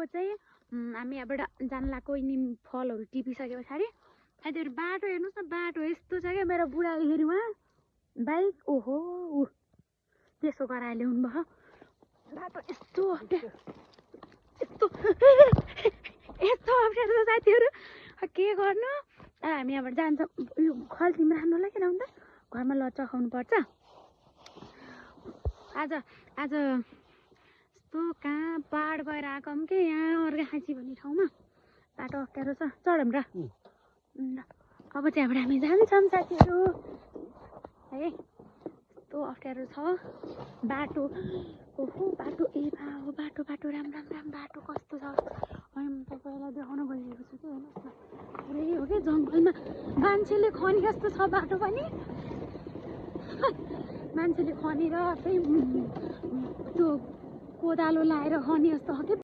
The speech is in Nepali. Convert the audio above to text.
चाहिँ हामी यहाँबाट जान लागेको यिनी फलहरू टिपिसके पछाडि त्यो बाटो हेर्नुहोस् न बाटो यस्तो छ क्या मेरो बुढाले उहाँ बाइक ओहो त्यसो गराएर ल्याउनु भयो बाटो यस्तो यस्तो यस्तो अप्ठ्यारो छ साथीहरू के गर्नु हामी यहाँबाट जान्छौँ यो खल्तीमा राम्रो लागेन अन्त घरमा लचखाउनु पर्छ आज यस्तो कहाँ पाहाड भएर आएको के यहाँ अर्घाखाँची भन्ने ठाउँमा बाटो अप्ठ्यारो छ चढौँ र अब चाहिँ यहाँबाट हामी जान्छौँ साथीहरू है यस्तो अप्ठ्यारो छ बाटो ओहो बाटो ए भाउ बाटो राम बाटो कस्तो छ अनि म तपाईँलाई देखाउन गइरहेको छु कि हेर्नुहोस् न पुरै हो कि जङ्गलमा मान्छेले खनी जस्तो छ बाटो पनि मान्छेले खनेर चाहिँ त्यो कोदालो लाएर खनी जस्तो हो कि